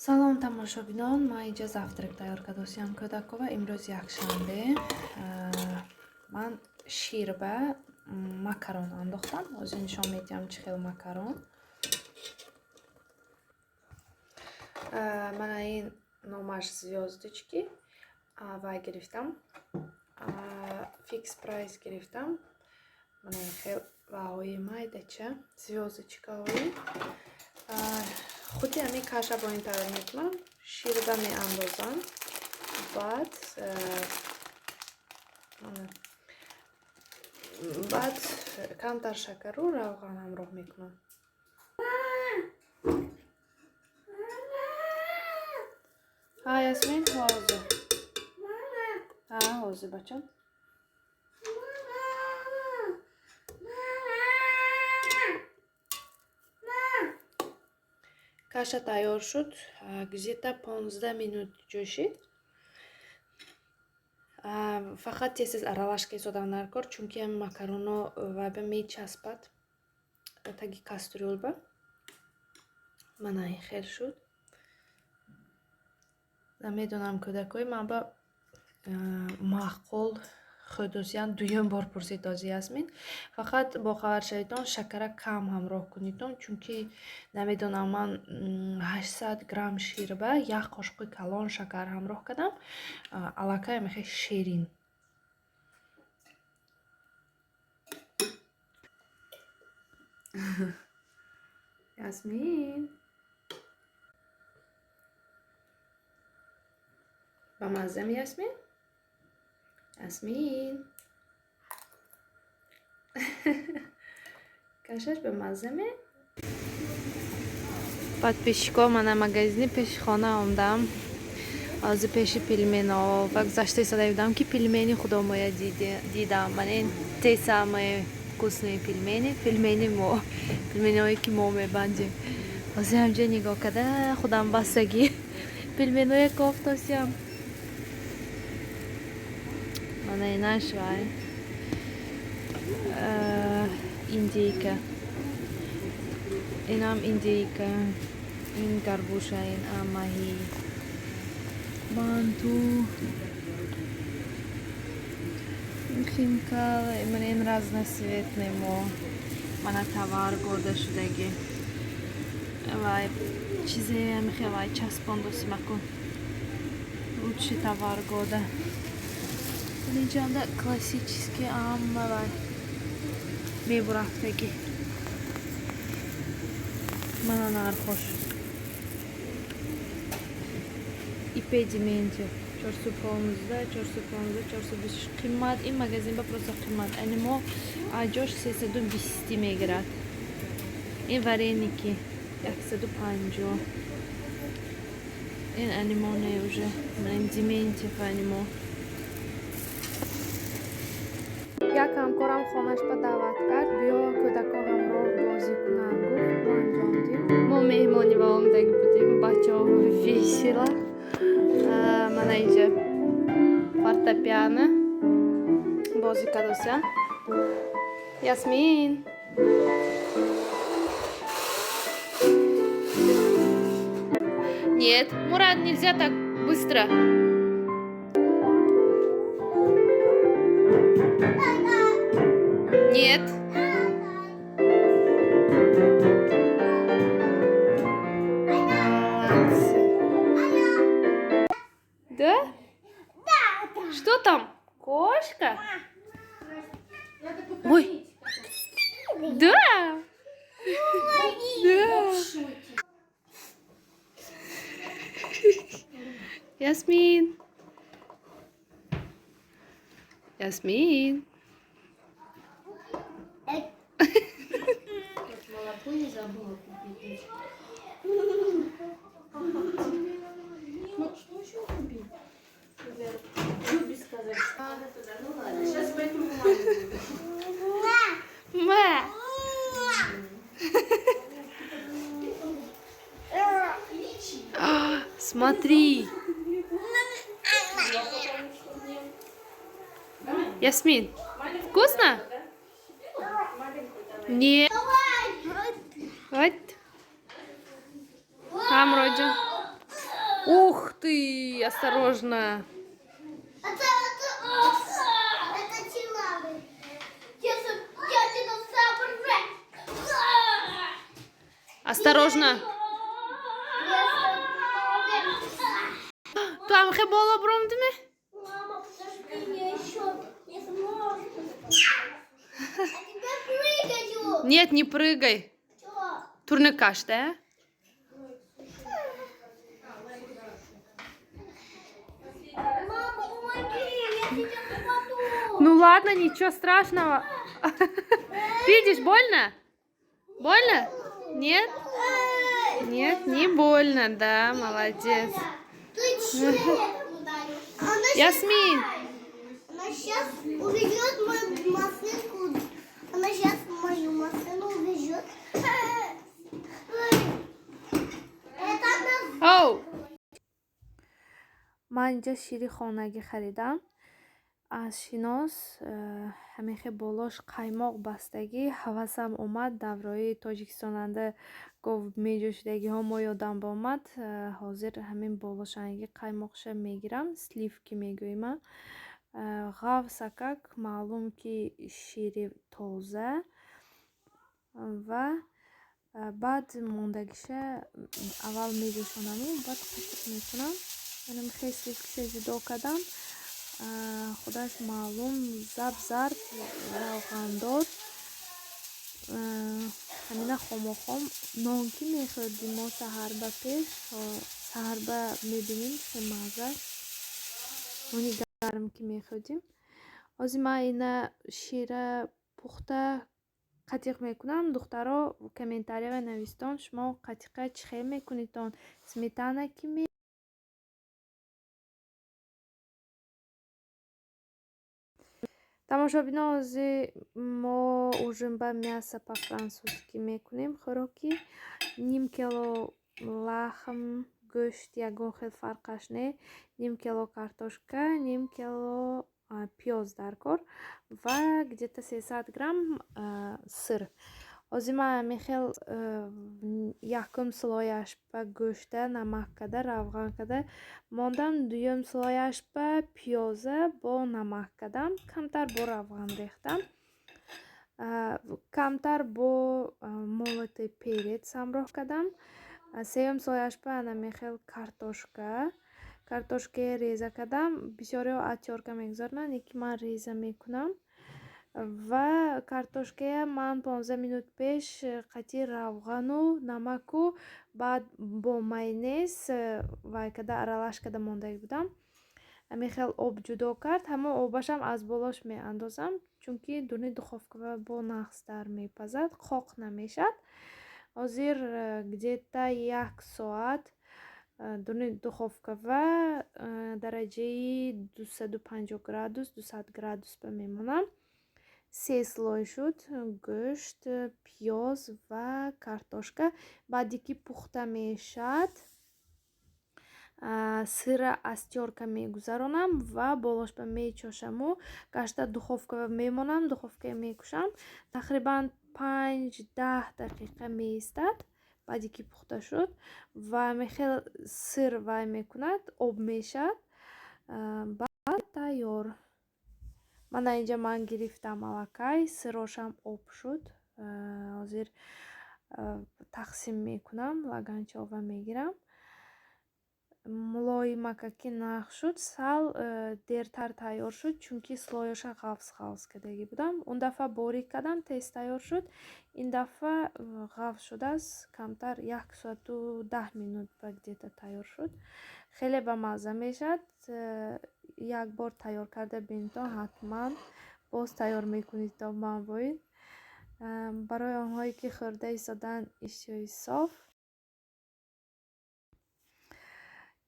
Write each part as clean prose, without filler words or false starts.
Салом, тамошобинон! Ман инҷа завтрак тайёр кардосиям кӯдакова. Имрӯз якшанбе. Ман ширба макарон андохтам. Ҳозир нишон медиҳам, чӣ хел макарон. Мана ин номаш «Звёздочки». Вай гирифтам. Фикс Прайс гирифтам. Мана ин хел ваҳои майдача, звёздочкаҳои. Худи ҳамин каша бо ин тайёр мекунам. Ширба меандозам. Баъд баъд камтар шакару равған ҳамроҳ мекунам. Ҳа, Ясмин, ҳозир. Ҳа, ҳозир, бачам. Каша тайёр шуд. Где-то 15 минут ҷӯшид. Фақат тез-тез аралаш кесодан дар кор, чунки ҳами макароно вайба мечаспад таги кастрюлба. Мана ин хел шуд. Намедонам, кӯдакҳои ман ба маъқул хӯдосиян, дуюм бор пурсид ози Ясмин. Фақат бохабар шаведон, шакара кам ҳамроҳ кунедон, чунки намедонам, ман 800 грамм ширба як қошуқи калон шакар ҳамроҳ кардам. Аллакай мехе ширин. Ясмин. Ба мазза ми, Ясмин? Ясмин. Кашаш ба мазза ме? Подписчико, мана магазини пеши хона омдам. Ҳозир пеши пельмено ва гузашта истода будам, ки пельмени худомоя дидам. Мана ин те самые вкусные пельмени, пельмени мо, пельменое ки мо мебандем. Ҳозир ҳамҷо нигоҳ карда худам бастагӣ пельменое кофтосиям. Мана инаш вай. Индейка. Инам индейка. Ин гарбуша, ин маҳӣ. Манту. Хинкал, мана ин разноцветный мо. Мана товар года шудагӣ. Вай чизе мехе вай часпондоси макун. Лучший товар года. Инҷанда классический амма вай мебурафтагӣ. Мана нархош. ИП Дементьев 415, 415, 420 қимат. Ин магазин ба просто қимат. Ани мо аҷош 320 мегирад. Ин вареники 150. Ин анимоне уже. Ин Дементьев анимо. Як ҳамкорам хонаш ба даъват кард, биё, кӯдакҳо ҳамроҳ бозӣ кунанд, гуфт. Мо анҷом дидем. Мо меҳмонӣ ба омдагӣ будем, бачаҳо весело. Мана инҷа фортепиано бозӣ кардосиян. Ясмин. Нет, Мурат, нельзя так быстро. Нет. Молодцы. Да? Что там? Кошка? Ой. Да. Да. Ясмин. Ясмин. Молоко не забыла купить. Ну, что еще купить? Любе сказать. Ну ладно, сейчас пойду. Ма. А, смотри. Ясмин, вкусно? Нет. Вот. Ҳамроҷон. Ух ты, осторожно. Это челавы. Я динозавр. Осторожно. Ту ҳамихе боло биромдиме? Мама, подожди, я еще не смогу. А тебя прыгаю. Нет, не прыгай. Чё? Турникаш, да? Мама, помоги, я сейчас упаду. Ну ладно, ничего страшного. Видишь, больно? Больно? Нет? Нет, не больно, да, молодец. Ты че? Она Ясмин. Она сейчас увезет мою машинку. Она сейчас мою машину увезет. Это она. Оу! Ман инҷа шири хонагӣ харидам. Аз шинос ҳамихе болош қаймоқ бастагӣ ҳавасам омад. Даврои тоҷикистонанда гов меҷӯшидагиҳо мо ёдам омад. Ҳозир ҳамин болошанги қаймоқша мегирам, сливки мегӯима. Ғафсакак маълум ки шири тоза ва баъд мондагиша аввал меҷӯшонаму баъд қатиқ мекунам. Манам хел сливкиша ҷудо кардам. Худаш маълум заб зард равғандор. Ҳамина хомохом нон ки мехӯрдим мо саҳар ба пеш, саҳар ба мебинем хел маззаш. Нони гарм ки мехӯрдим. Ҳозир ман ина шира пухта қатиқ мекунам. Духтаро, комментариява навистон, шумо қатиқа чӣ хел мекунедтон? Сметана ки Тамошобино, ҳозир мо ужин ба мясо по-французски мекунем. Хӯроки ним кило лахм, гӯшт, ягон хел фарқаш не, ним кило картошка, ним кило пиёз дар кор ва где-то 300 грамм сыр. Ҳозир ман ҳамин хел якум слояш ба гӯшта намак карда, равған карда мондам, дуюм слояш ба пиёза бо намак кардам, камтар бо равған рехтам, камтар бо молотый перец ҳамроҳ кардам. Сеюм слояш ба ҳамин хел картошка, картошкаи реза кардам. Бисёриҳо отёрка мегузоранд, лекин ман реза мекунам. Ва картошкая ман 15 минут пеш қатъи равғану намаку баъд бо майонез вай карда, аралаш карда мондагӣ будам. Ҳамин хел об ҷудо кард, ҳамон обашам аз болош меандозам, чунки дуни духовка бо нағзтар мепазад, қоқ намешавад. Ҳозир где-то як соат дуни духовка ва дараҷаи 250 градус, 200 градус ба мемонам. Се слой шуд: гӯшт, пиёз ва картошка. Баъде ки пухта мешавад, сыра аз тёрка мегузаронам ва болошба мечошаму гашта духовка мемонам, духовкае мекушам. Тақрибан 5-10 дақиқа меистад. Баъде ки пухта шуд ва мехел сыр вай мекунад, об мешавад, баъд тайёр. Мана инҷа ман гирифтам аллакай, сырошам об шуд. Ҳозир тақсим мекунам, лаганчова мегирам. Мулоимака ки нағз шуд, сал дертар тайёр шуд, чунки слоёша ғафз ғафз кардагӣ будам. Он дафъа борик кардам, тез тайёр шуд. Ин дафъа ғафз шудааст, камтар 1 соату 10 минут ба где-то тайёр шуд. Хеле бамазза мешавад. Як бор тайёр карда бинедтон, ҳатман боз тайёр мекунед то ман боин. Барои онҳое ки хӯрда истодаанд, иштиҳои соф.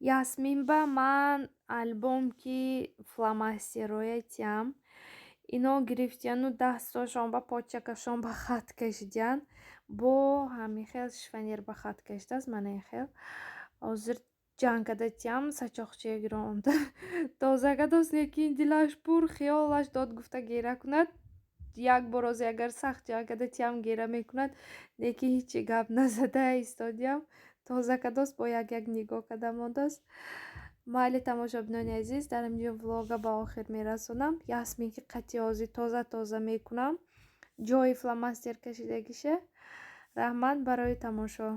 Ясмин ба ман альбом ки фломастероя тиям. Ино гирифтияну дастошон ба почакашон ба хат кашидиянд. Бо ҳамин хел шифоньер ба хат кашидааст, мана ин хел. Ҳозир ҷанг карда тиям, сачоқчия гиромда. Тоза кардааст, лекин дилаш пур, хиёлаш дод гуфта гира кунад. Як бор ҳозир агар сахт ҷанг карда тиям, гира мекунад, лекин ҳечи гап назада истодиям. Тоза кардост, бо як як нигоҳ карда мондааст. Майли, тамошобинони азиз, дар инҷо влога ба охир мерасонам. Ясмин ки қатъи ҳозир тоза тоза мекунам ҷои фломастер кашидагиша. Раҳмат барои тамошо.